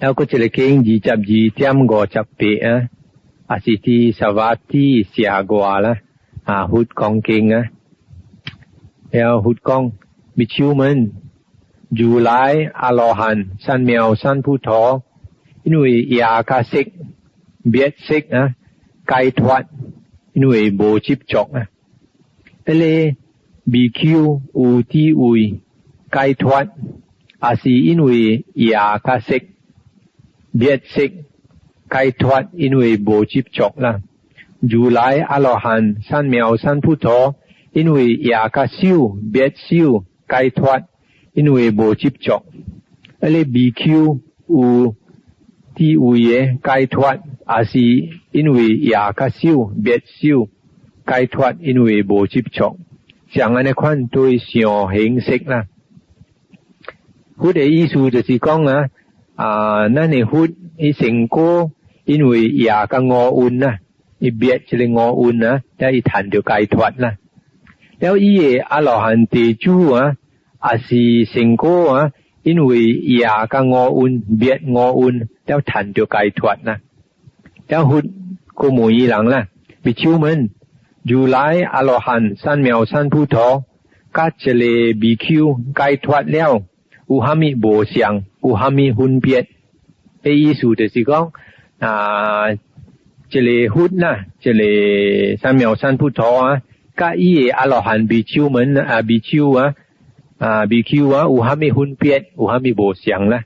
然後閣一个經22.58啊，也是佇薩瓦蒂舍外啦，啊，佛講經啊，然後佛講，比丘們，如來阿羅漢三藐三菩提，因為業佮識滅識啊，解脫，因為無執著啊，彼个比丘有智慧解脫，也是因為業佮識滅識解脫，因為無執著啦。如來阿羅漢三藐三菩提，因為業佮修滅修解脫，因為無執著。彼个比丘有智慧的解脫，也是因為業佮修滅修解脫，因為無執著。像按呢款對上行識啦。佛的意思就是講啊，啊，咱的佛伊成果，因為業佮五蘊啊，伊滅這个五蘊啊，才伊趁著解脫啦。了伊的阿羅漢弟子啊，也是成果啊，因為業佮五蘊滅五蘊，了趁著解脫啦。了佛閣問伊人啦，比丘們，如來阿羅漢三藐三菩提，佮一个比丘解脫了，有蝦米無相，有蝦米分別？的意思就是講，啊，一个佛啦，一个三藐三菩提啊，佮伊的阿羅漢比丘們啊，比丘啊，啊，比丘啊，有蝦米分別？有蝦米無相啦？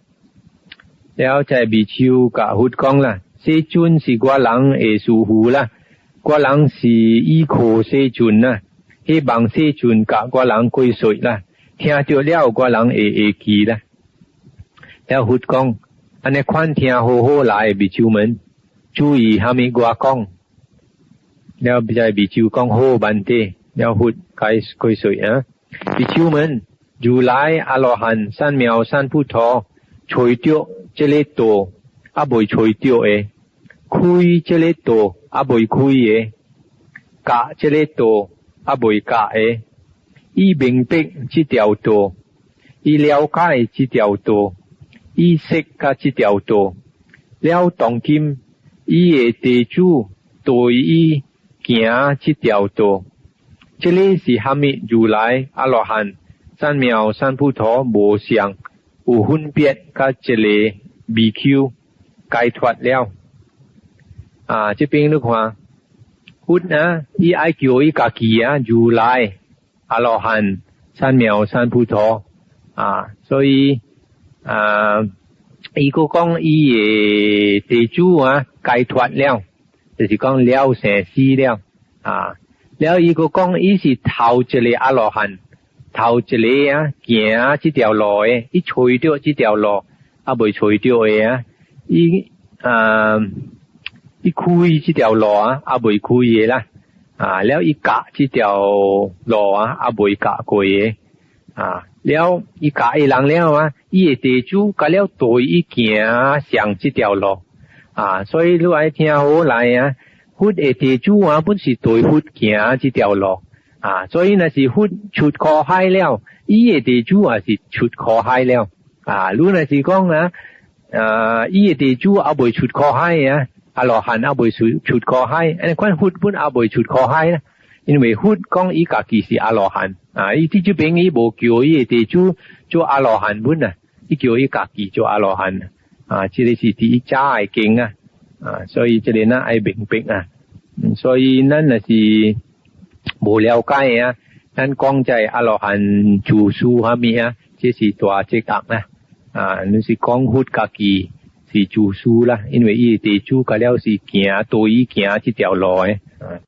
了這比丘共佛講啦，世尊是我人的師父啦，我人是依靠世尊啦，希望世尊教我人解說啦，聽著了我人會會記啦。了佛講，按呢款聽好好來，比丘們，注意蝦米我講。了這比丘講好梵蒂，了佛解解說啊，比丘們，如來阿羅漢三藐三菩提，揣著這个道，猶未揣著的，開這个道，猶未開的，教這个道，猶未教的，伊明白這條道，伊了解這條道，伊識佮這條道，了當今伊的弟子對伊行這條道，這个是蝦米如來阿羅漢三藐三菩提無相有分別，佮一个比丘解脫了。啊，這邊你看，佛啊，伊愛叫伊家己啊，如來阿羅漢三藐三菩提啊，所以啊，伊閣講伊的弟子啊解脫了，就是講了生死了啊。了伊閣講伊是頭一个阿羅漢，頭一个啊行這條路的，伊揣著這條路，猶未揣著的啊，伊啊伊開這條路啊，猶未開的啦，啊，了伊教這條路啊，猶未教過的，啊，了伊教伊人了啊，伊的弟子佮了對伊行上這條路，啊，所以你愛聽好來啊，佛的弟子啊，本是對佛行這條路，啊，所以若是佛出苦海了，伊的弟子也是出苦海了，啊，你若是講啊，啊，伊的弟子猶未出苦海啊，阿羅漢猶未出出苦海，按呢款佛本猶未出苦海啦，因為佛講伊家己是阿羅漢，啊，伊佇這邊伊無叫伊的弟子做阿羅漢本啊，伊叫伊家己做阿羅漢，啊，這个是佇伊早的經啊，啊，所以這个咱愛明白啊，所以咱若是無了解啊，咱講這阿羅漢自私蝦米啊，這是大責惡啦，啊，你是講佛家己是自私啦，因為伊的弟子佮了是行對伊行這條路的。啊。